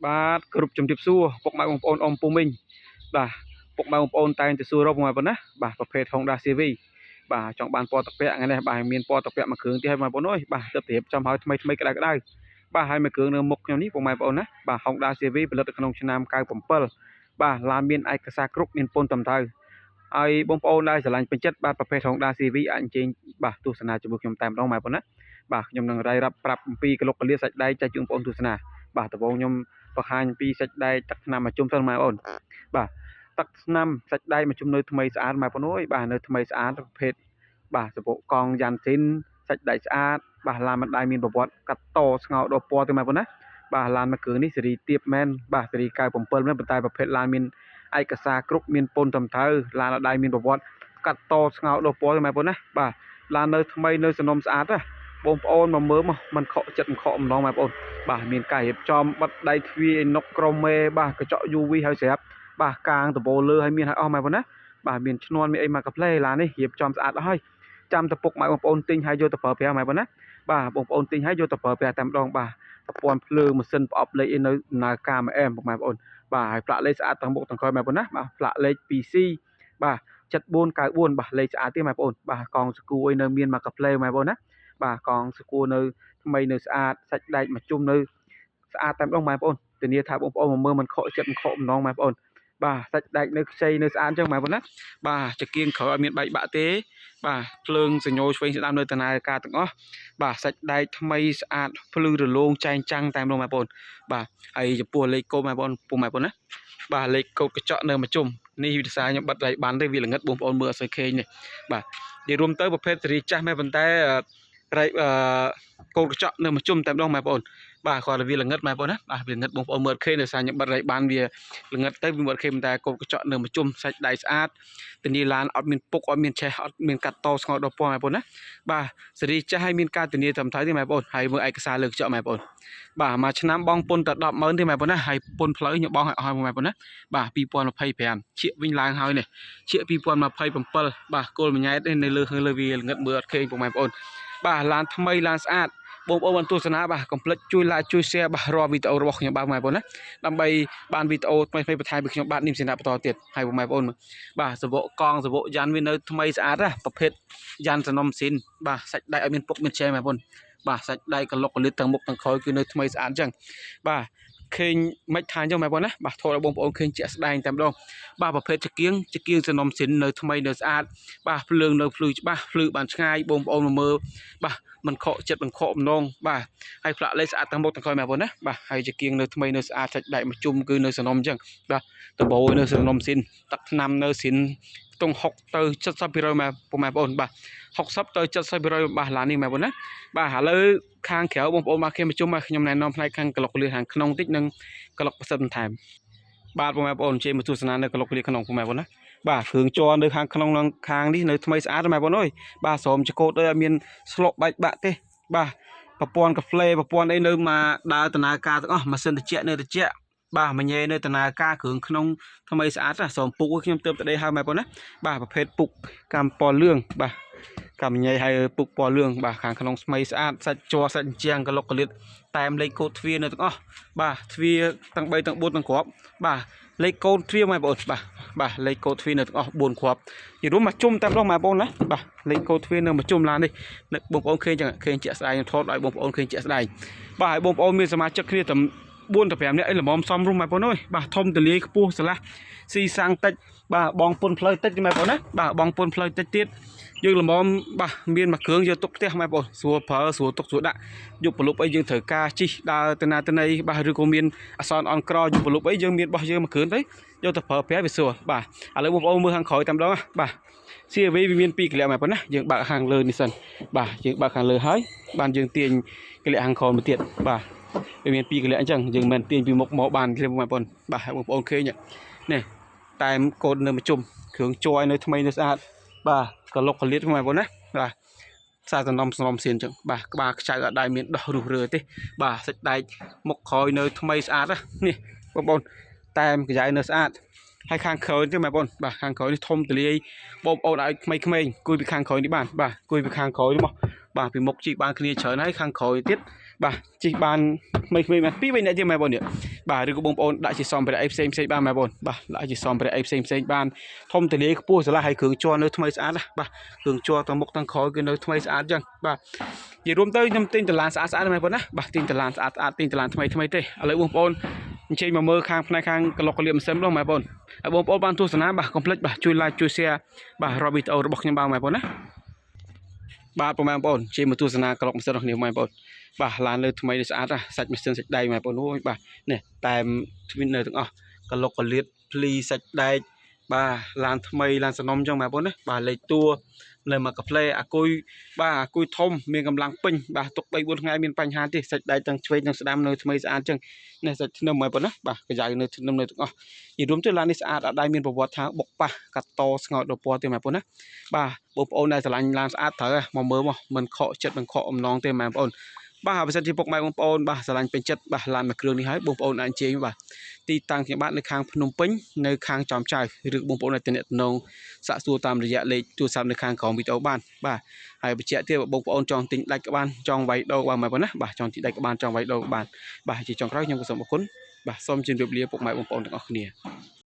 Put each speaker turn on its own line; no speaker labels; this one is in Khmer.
បាទគ្រប់ជំរាបសួរពុកម៉ែបងប្អូនអ៊ំពូមីងបាទពុកម៉ែបងប្អូនតែងតែសួររកបងប្អូនណាបាទប្រភេទ Honda CRV បាទចង់បានពណ៌ទឹកពាក់ថ្ងៃនេះបាទមានពណ៌ទឹកពាក់មួយគ្រឿងទៀតហើយបងប្អូនអើយបាទទើបតែរៀបចំឲ្យថ្មីថ្មីក្តៅក្តៅបាទហើយមួយគ្រឿងនៅមុខខ្ញុំនេះពុកម៉ែបងប្អូនណាបាទ Honda CRV ផលិតនៅក្នុងឆ្នាំ97បាទឡានមានឯកសារគ្រប់មានពន្ធត្រឹមត្រូវហើយបងប្អូនដែលស្រឡាញ់ពេញចិត្តបាទប្រភេទ Honda CRV អាចអញ្ជើញបាទទស្សនាជាមួយខ្ញុំតែម្ដងបងប្អូនណាបាទខ្ញុំនឹងរាយរាប់ប្រាប់អំពីក្លុកកលាសាច់ដែកចែកជូនបងប្អូនទស្សនាបាទដំបូងខ្ញុំ បង្ហាញពីសាច់ដែកទឹកថ្នាំមកជុំសិនម៉ែអូនបាទទឹកថ្នាំសាច់ដែកមកជុំនៅថ្មីស្អាតម៉ែបងអូនអើយបាទនៅថ្មីស្អាតប្រភេទបាទសបកកង់យ៉ាន់ស៊ីនសាច់ដែកស្អាតបាទឡានមិនដៃមានប្រវត្តិកាត់តស្ងោដល់ពណ៌ទៅម៉ែបងណាបាទឡានមួយគ្រឿងនេះសេរីទៀបមែនបាទសេរី97មែនប៉ុន្តែប្រភេទឡានមានឯកសារគ្រប់មានពន្ធត្រឹមត្រូវឡានអត់ដៃមានប្រវត្តិកាត់តស្ងោដល់ពណ៌ទៅម៉ែបងណាបាទឡាននៅថ្មីនៅសំណុំស្អាតណាបងប្អូនមកមើលមកមិនខកចិត្តមិនខកម្ដងម៉ែបងប្អូន បាទមានការរៀបចំបិទដៃទ្វារអេណុកក្រុមមេបាទកញ្ចក់ UV ហើយស្រាប់បាទកាងដបូលលើហើយមានឲ្យអស់ម៉ែបងណាបាទមានឈ្នន់មានអីមកកាផ្លេឡាននេះរៀបចំស្អាតអស់ហើយចាំតពុកម៉ែបងប្អូនទិញហើយយកទៅប្រើប្រាស់ម៉ែបងណាបាទបងប្អូនទិញហើយយកទៅប្រើប្រាស់តែម្ដងបាទប្រព័ន្ធភ្លើងម៉ាស៊ីនប្រអប់លេខអីនៅដំណើរការមួយអែមពុកម៉ែបងប្អូនបាទហើយផ្លាកលេខស្អាតទាំងមុខទាំងក្រោយម៉ែបងណាបាទផ្លាកលេខ 2C បាទ7494បាទលេខស្អាតទេម៉ែបងប្អូនបាទកងសកួរអីនៅមានមកកាផ្លេម៉ែបងប្អូនណាបាទកងសកួរនៅថ្មីនៅស្អាតសាច់ដែកមកជុំនៅស្អាតតែម្ដងម៉ែបងប្អូនធានាថាបងប្អូនមកមើលមិនខកចិត្តមិនខកម្ដងម៉ែបងប្អូនបាទសាច់ដែកនៅខ្ចីនៅស្អាតអញ្ចឹងម៉ែបងប្អូនណាបាទចង្គៀងក្រោយអត់មានបែកបាក់ទេបាទភ្លើងសញ្ញោឆ្វេងស្ដាំនៅដំណើរការទាំងអស់បាទសាច់ដែកថ្មីស្អាតភ្លឺរលោងចែងចាំងតែម្ដងម៉ែបងប្អូនបាទហើយចំពោះលេខកូដម៉ែបងប្អូនពុកម៉ែបងប្អូនណាបាទលេខកូដកញ្ចក់នៅមួយជុំនេះវិសាខ្ញុំបិទដៃបានទេវាល្ងិតបងប្អូនមើលអត់សូវឃើញនេះបាទនិយាយរួមទៅប្រភេទសេរីចាស់មែនប៉ុន្តែរៃអឺកូនកញ្ចក់នៅមួយជុំតែម្ដងម៉ែបងប្អូនបាទគាត់វាល្ងិតម៉ែបងប្អូនណាបាទវាល្ងិតបងប្អូនមើលឃើញដោយសារខ្ញុំបិទរៃបានវាល្ងិតទៅវាមើលឃើញតែកូនកញ្ចក់នៅមួយជុំសាច់ដៃស្អាតធានាឡានអត់មានពុកអត់មានឆេះអត់មានកាត់តស្ងោដល់ពណ៌ម៉ែបងប្អូនណាបាទសេរីចាស់ឲ្យមានការធានាត្រឹមត្រូវទេម៉ែបងប្អូនហើយមើលឯកសារលើកញ្ចក់ម៉ែបងប្អូនបាទមួយឆ្នាំបងពុនតែ100000ទេម៉ែបងប្អូនណាហើយពុនផ្លូវខ្ញុំបងឲ្យអស់ម៉ែបងប្អូនណាបាទ2025ឈៀកវិញឡើងហើយនេះឈៀក2027បាទគោលមួយញ៉ែតនេះនៅលើលើវាល្ងិតមើលអត់ឃើញពុកម៉ែបងប្អូនបាទឡានថ្មីឡានស្អាតបងប្អូនបានទស្សនាបាទកុំភ្លេចជួយ like ជួយ share បាទរាល់វីដេអូរបស់ខ្ញុំបាទម៉ែបងប្អូនណាដើម្បីបានវីដេអូថ្មីៗបន្ថែមពីខ្ញុំបាទនេះសេនាបន្តទៀតហើយបងប្អូនបាទសបកកង់សបកយ៉ាន់វានៅថ្មីស្អាតណាប្រភេទយ៉ាន់សនំស៊ីនបាទសាច់ដៃឲ្យមានពុកមានចែបងប្អូនបាទសាច់ដៃកលុកកលិតទាំងមុខទាំងក្រោយគឺនៅថ្មីស្អាតអញ្ចឹងបាទឃើញមិនថាអញ្ចឹងបងប្អូនណាបាទថតឲ្យបងប្អូនឃើញជាក់ស្ដែងតែម្ដងបាទប្រភេទចង្គៀងចង្គៀងសនំស៊ីននៅថ្មីនៅស្អាតបាទភ្លើងនៅភ្លឺច្បាស់ភ្លឺបានឆ្ងាយបងប្អូនមកមើលបាទមិនខកចិត្តមិនខកម្ដងបាទហើយផ្លាកលេខស្អាតទាំងមុខទាំងក្រោយបងប្អូនណាបាទហើយចង្គៀងនៅថ្មីនៅស្អាតសាច់ដែកមួយជុំគឺនៅសនំអញ្ចឹងបាទដបូលនៅសនំស៊ីនទឹកថ្នាំនៅស៊ីនខ្ទង់60ទៅ70%ម៉ែបងប្អូនបាទ60ទៅ70%បាទឡាននេះបងប្អូនណាបាទឥឡូវខាងក្រៅបងប្អូនបាទគេមកជុំបាទខ្ញុំណែនាំផ្នែកខាងក្លុកលឿខាងក្នុងតិចនិងក្លុកប្រសិទ្ធបន្ថែមបាទបងប្អូនជិះមកទស្សនានៅក្លុកលឿក្នុងបងប្អូនណាបាទគ្រឿងជ័រនៅខាងក្នុងនឹងខាងនេះនៅថ្មីស្អាតបងប្អូនអើយបាទស្រោមចកោតដូចអត់មានស្លុកបែកបាក់ទេបាទប្រព័ន្ធកាហ្វេប្រព័ន្ធអីនៅមកដើរដំណើរការទាំងអស់ម៉ាស៊ីនត្រជាក់នៅត្រជាក់បាទមញ៉េនៅដំណើរការគ្រឿងក្នុងថ្មីស្អាតណាស្រោមពុកខ្ញុំទើបទៅដេហើយបងប្អូនណាបាទប្រភេទពុកកម្មពណ៌លឿងបាទកម្មញ៉ៃហើយពុកពណ៌លឿងបាទខាងក្នុងស្មៃស្អាតសាច់ជ័រសាច់ជាងកលុកកលិតតែមលេខកូដទ្វារនៅទាំងអស់បាទទ្វារទាំង3ទាំង4ទាំងគ្រាប់បាទលេខកូដទ្វារបងប្អូនបាទបាទលេខកូដទ្វារនៅទាំងអស់4គ្រាប់និយាយរួមមកជុំតែម្ដងបងប្អូនណាបាទលេខកូដទ្វារនៅមកជុំឡាននេះបងប្អូនឃើញចឹងឃើញជាក់ស្ដែងថតឲ្យបងប្អូនឃើញជាក់ស្ដែងបាទឲ្យបងប្អូនមានសមាជិកគ្នាតែ4ទៅ5នាក់អីល្មមសមរុំបងប្អូនអើយបាទធំទលាយខ្ពស់ស្រឡះស៊ីសាំងតិចបាទបងពុនផ្លូវតិចបងប្អូនណាបាទបងពុនផ្លូវតិចទៀតយើងល្មមបាទមានមួយគ្រឿងយកទុកផ្ទះបងប្អូនស្រួលប្រើស្រួលទុកស្រួលដាក់យកប្រលប់អីយើងត្រូវការជីកដើរទៅណាទៅណីបាទឬក៏មានអសនអន់ក្រយកប្រលប់អីយើងមានរបស់យើងមួយគ្រឿងទៅយកទៅប្រើប្រាស់វាស្រួលបាទឥឡូវបងប្អូនមើលខាងក្រោយតែម្ដងបាទ CRV វាមានពីរក្លៀកមកប៉ុណ្ណាយើងបើកខាងលើនេះសិនបាទយើងបើកខាងលើហើយបានយើងទាញក្លៀកខាងក្រោមមួយទៀតបាទវាមានពីរក្លៀកអញ្ចឹងយើងមិនទាញពីមុខមកបានទេបងប្អូនបាទបងប្អូនឃើញនេះតែមកូននៅមួយជុំគ្រឿងជ័រនៅថ្មីនៅស្អាតបាទកលុកកលៀតបងប្អូនណាបាទខ្សែសំណុំសំណុំសៀនអញ្ចឹងបាទក្បាលខ្ចៅអត់ដែរមានដោះរុះរើទេបាទសាច់ដែកមុខក្រោយនៅថ្មីស្អាតនេះបងប្អូនតែមកញ្ចៅនៅស្អាតហើយខាងក្រោយទៀតបងប្អូនបាទខាងក្រោយនេះធំទលាយបងប្អូនឲ្យក្មេងៗអង្គុយពីខាងក្រោយនេះបានបាទអង្គុយពីខាងក្រោយនេះមកបាទពីមុខជីកបានគ្នាច្រើនហើយខាងក្រោយទៀតបាទជីកបានក្មេងៗបានពីរបីនាក់ទៀតបងប្អូននេះ បាទឬក៏បងប្អូនដាក់ជាសម្ភារៈអីផ្សេងផ្សេងបានបងប្អូនបាទដាក់ជាសម្ភារៈអីផ្សេងផ្សេងបានធំទលាយខ្ពស់ស្រឡះហើយគ្រឿងជ័រនៅថ្មីស្អាតណាបាទគ្រឿងជ័រទាំងមុខទាំងក្រោយគឺនៅថ្មីស្អាតចឹងបាទនិយាយរួមទៅខ្ញុំទិញតឡានស្អាតស្អាតបងប្អូនណាបាទទិញតឡានស្អាតស្អាតទិញតឡានថ្មីថ្មីទេឥឡូវបងប្អូនអញ្ជើញមកមើលខាងផ្នែកខាងក្លុកកលៀបម៉ាស៊ីនម្ដងបងប្អូនហើយបងប្អូនបានទស្សនាបាទកុំភ្លេចបាទជួយ like ជួយ share បាទរាល់វីដេអូរបស់ខ្ញុំបាទបងប្អូនណាបាទបងប្អូនជិះមកទស្សនាក្លុកម៉ាស៊ីនរបស់គ្នាបងប្អូនបាទឡានលើថ្មីនេះស្អាតណាសាច់ម៉ាស៊ីនសាច់ដែកបងប្អូនអូយបាទនេះតែមទ្វីននៅទាំងអស់ក្លុកកលៀតភ្លីសាច់ដែកបាទឡានថ្មីឡានសនំចឹងបងប្អូនណាបាទលេខតួនៅមកកាផ្លេអាគុយបាទអាគុយធំមានកម្លាំងពេញបាទទុក3 4ថ្ងៃមានបញ្ហាទេសាច់ដែកទាំងឆ្វេងទាំងស្ដាំនៅថ្មីស្អាតចឹងនេះសាច់ធ្នឹមបងប្អូនណាបាទកាយ៉ៅនៅធ្នឹមនៅទាំងអស់និយាយរួមទៅឡាននេះស្អាតអត់ដែលមានប្រវត្តិថាបុកប៉ះកាត់តស្ងោតដល់ពណ៌ទេបងប្អូនណាបាទបងប្អូនដែលស្រឡាញ់ឡានស្អាតត្រូវមកមើលមកមិនខកចិត្តមិនខកអំណងទេបងប្អូនបាទបើសិនជាពុកម៉ែបងប្អូនបាទស្រឡាញ់ពេញចិត្តបាទឡានមួយគ្រឿងនេះហើយបងប្អូនអាចអញ្ជើញបាទទីតាំងខ្ញុំបាទនៅខាងភ្នំពេញនៅខាងចំចៅឬបងប្អូនអាចទំនាក់ទំនងសាកសួរតាមរយៈលេខទូរស័ព្ទនៅខាងក្រោមវីដេអូបានបាទហើយបញ្ជាក់ទៀតបងប្អូនចង់ទិញដាច់ក៏បានចង់វាយដូរបានបងប្អូនណាបាទចង់ទិញដាច់ក៏បានចង់វាយដូរក៏បានបាទជាចុងក្រោយខ្ញុំក៏សូមអរគុណបាទសូមជម្រាបលាពុកម៉ែបងប្អូនទាំងអស់គ្នា។